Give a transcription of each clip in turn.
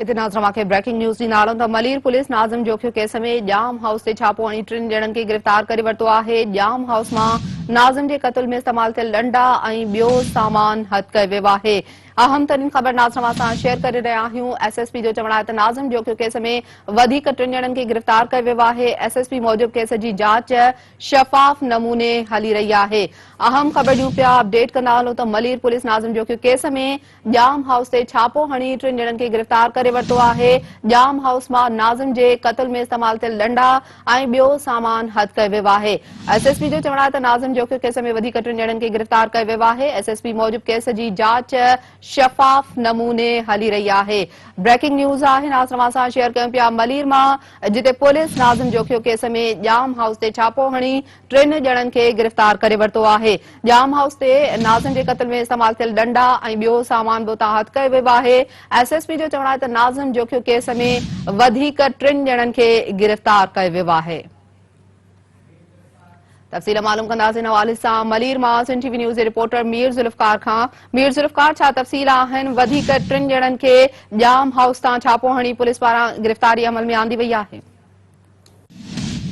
اتي ناظر اوهان کي بريڪنگ نيوز ڏيندا هلون ته ملير پوليس ناظم جوکيو ڪيس ۾ ڄام هائوس تي ڇاپو هڻي ٽن ڄڻن کي گرفتار ڪري ورتو آهي. ڄام هائوس مان ناظم جي قتل ۾ استعمال ٿيل ڏنڊا ۽ ٻيو سامان هٿ ڪيو ويو آهي. اهم ترين خبر ناظر اوهان سان شيئر ڪري رهيا آهيون. ايس ايس پي جو چوڻ آهي ته ناظم جوکيو ڪيس ۾ وڌيڪ ٽن ڄڻن کي گرفتار ڪيو ويو آهي. ايس ايس پي موجب ڪيس جي جاچ شفاف نموني هلي رهي آهي. اهم خبر ڏيون پيا اپڊيٽ ڪندا هلون ته ملير پوليس ناظم جوکيو ڪيس ۾ ڄام هائوس تي ڇاپو هڻي ٽن ڄڻن کي گرفتار ڪري ورتو آهي، ڄام هائوس مان ناظم جي قتل ۾ استعمال ٿيل ڏنڊا ۽ ٻيو سامان هٿ ڪيو ويو آهي. ايس ايس پي جو چوڻ آهي ته ناظم جوکيو ڪيس ۾ وڌيڪ ٽن ڄڻن کي گرفتار ڪيو ويو آهي، ايس ايس پي موجب ڪيس جي جاچ شفاف نموني هلي رهي آهي. بريڪنگ نيوز آهي ناظر اوهان سان شيئر ڪيون پيا ملير مان جتي پوليس ناظم جوکيو ڪيس ۾ ڄام هائوس تي ڇاپو هڻي ٽن ڄڻن کي گرفتار ڪري ورتو آهي. ڄام هائوس تي ناظم جي قتل ۾ استعمال ٿيل ڏنڊا ۽ ٻيو سامان به اتان هٿ ڪيو ويو آهي. ايس ايس پي جو چوڻ آهي ته ناظم جوکيو ڪيس ۾ وڌيڪ ٽن ڄڻن کي گرفتار ڪيو ويو آهي. تفصيل معلوم ڪنداسين حوالي سان ملير مان سنڌ ٽي وي نيوز جي رپورٽر مير ذوالفقار کان. مير ذوالفقار ڇا تفصيل آهن وڌيڪ ٽن ڄڻن کي ڄام هائوس تان ڇاپو هڻي پوليس پاران گرفتاري عمل ۾ آندي وئي آهي.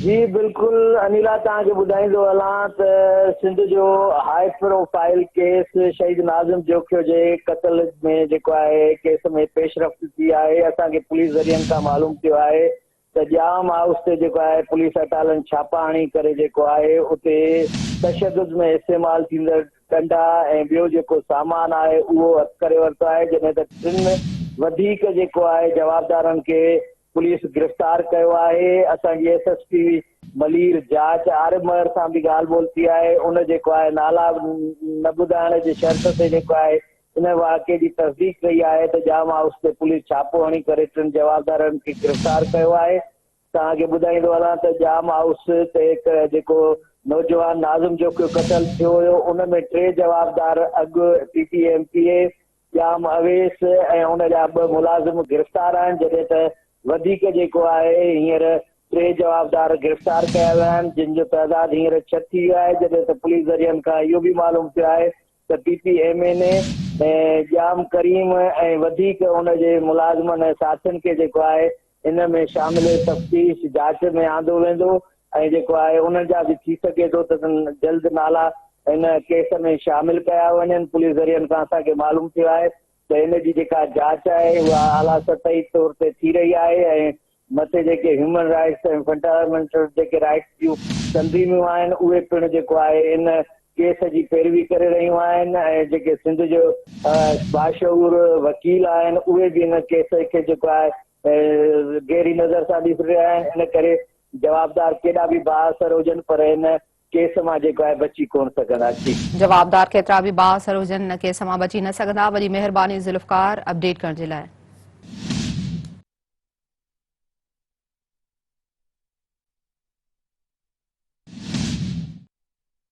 جي بلڪل انيلا توهان کي ٻڌائيندو هلان ته سنڌ جو هاء پروفائيل ڪيس شهيد ناظم جوکيو جي قتل ۾ جيڪو آهي ڪيس ۾ پيش رفت ٿي آهي اسان کي پوليس ذريعن کان معلوم ٿيو آهي ته ڄام هائوس تي جيڪو آهي پوليس اٽالن ڇاپا هڻي ڪري جيڪو آهي اتي تشدد ۾ استعمال ٿيندڙ ڏنڊا ۽ ٻيو جيڪو سامان آهي اهو هٿ ڪري ورتو آهي جڏهن ته ٽن وڌيڪ جيڪو آهي جوابدارن کي پوليس گرفتار ڪيو آهي، اسان جي ايس ايس پي ملير جاچ عارب مهر سان به ڳالهه ٻولهه ٿي آهي، ان جيڪو آهي نالا نه ٻڌائڻ جي شرط تي جيڪو آهي ان واقعي جي تصديق ڪئي آهي ته ڄام هائوس تي پوليس ڇاپو هڻي ڪري ٽن جوابدارن کي گرفتار ڪيو آهي، توهان کي ٻڌائيندو هلان ته ڄام هائوس تي هڪ جيڪو نوجوان ناظم جوکيو قتل ٿيو هيو ان ۾ ٽي جوابدار اڳ P P M P A Jam Awais ۽ ان جا ٻه ملازم گرفتار آهن جڏهن ته وڌيڪ جيڪو آهي هينئر ٽي جوابدار گرفتار ڪيا ويا آهن جن جو تعداد هينئر ڇهه ٿي ويو آهي جڏهن ته پوليس ذريعن کان اهو به معلوم ٿيو آهي ته P P M N A Jam Karim ۽ وڌيڪ ان جي ملازمن ۽ ساٿين کي جيڪو آهي ان ۾ شامل تفتيش جاچ ۾ آندو ويندو ۽ جيڪو آهي انهن جا به ٿي سگهي ٿو ته جلد نالا ان ڪيس ۾ شامل ڪيا وڃن، پوليس ذريعن کان اسان کي معلوم ٿيو آهي ته ان جي جيڪا جاچ آهي اها اعليٰ سطحي طور تي ٿي رهي آهي ۽ مٿي جيڪي هيومن رائٽس ۽ فنڊامينٽل جيڪي رائٽس جون تنظيمون آهن اهي پڻ جيڪو آهي ان ڪيس جي پيروي ڪري رهيون آهن ۽ جيڪي سنڌ جو باشعور وڪيل آهن اهي به ان ڪيس کي جيڪو آهي گهري نظر سان ڏسي رهيا آهن ان ڪري جوابدار ڪيڏا به بااثر هجن پر ان ڪيس مان جيڪو آهي بچي ڪونه سگهندا جي. جوابدار ڪيترا به بااثر هجن ان ڪيس مان بچي نه سگهندا وڏي مهرباني ذوالفقار اپڊيٽ ڪرڻ جي لاء.